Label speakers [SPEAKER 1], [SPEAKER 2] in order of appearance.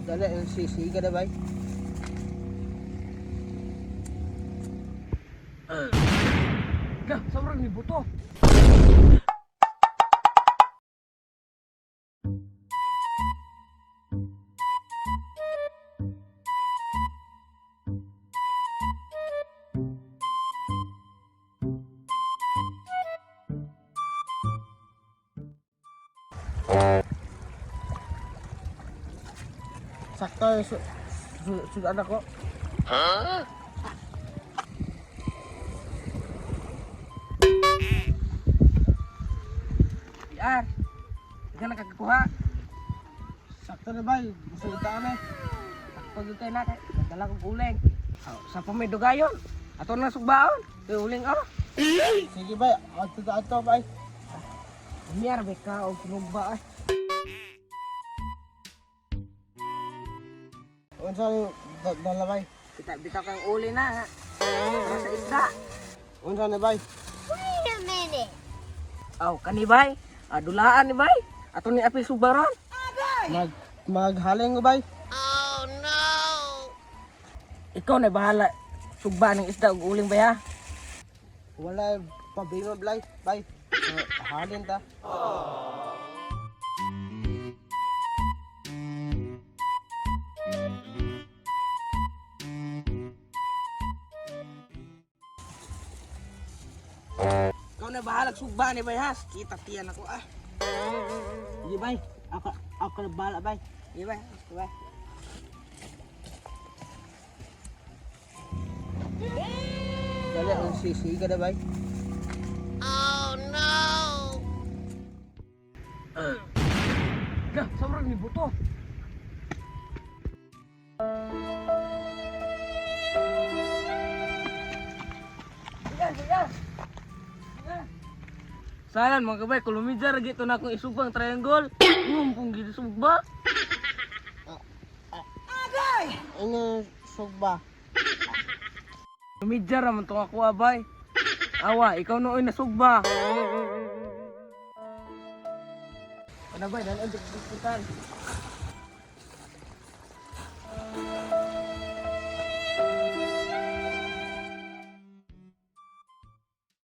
[SPEAKER 1] Dali, ang sisi ka na bay.
[SPEAKER 2] Ga, sobrang ni buto.
[SPEAKER 1] Sakto yung sudan ako.
[SPEAKER 2] Yar. Ikaw nakakakuha.
[SPEAKER 1] Sakto na bay. Gusto kita kami.
[SPEAKER 2] Sakto gyud kay na kay nagdala kog uling. Oh, sa pamidugayon. Ato na sugbaon. Kay uling oh.
[SPEAKER 1] Sige bay, ato ta ato bay.
[SPEAKER 2] Miyar be ka og sinugba ay.
[SPEAKER 1] Unsa yung dala bay?
[SPEAKER 2] Kita bitaw kang uli na ha. Para sa isda.
[SPEAKER 1] Unsa na bay?
[SPEAKER 3] Wait a minute.
[SPEAKER 2] Aw, kani bay. Adulaan ni bay. Ato ni apil sugbaron.
[SPEAKER 1] Mag maghaling ko bay.
[SPEAKER 3] Oh no.
[SPEAKER 2] Ikaw na bahala sugba ng isda ug uling bay ha.
[SPEAKER 1] Wala problema bay. Bay. So, halin ta.
[SPEAKER 2] Ikaw na bahala sugba ni bay ha. Kita tiyan ako ah.
[SPEAKER 1] Sige bay. Ako ako na bahala bay.
[SPEAKER 2] Di bay. Sige bay.
[SPEAKER 1] Dali, ang sisi ka na bay.
[SPEAKER 3] Oh no.
[SPEAKER 2] Ga, sobrang ni buto. Sige, sige. Sige. Salan mga kabay, kulumidjar gitu na akong isubang triangle. Ngumpong gito sugba.
[SPEAKER 1] Ano sugba?
[SPEAKER 2] Lumidjar raman tong ako abay. Awa, ikaw nooy nasugba. Ano ba, dali ang dagdagutan.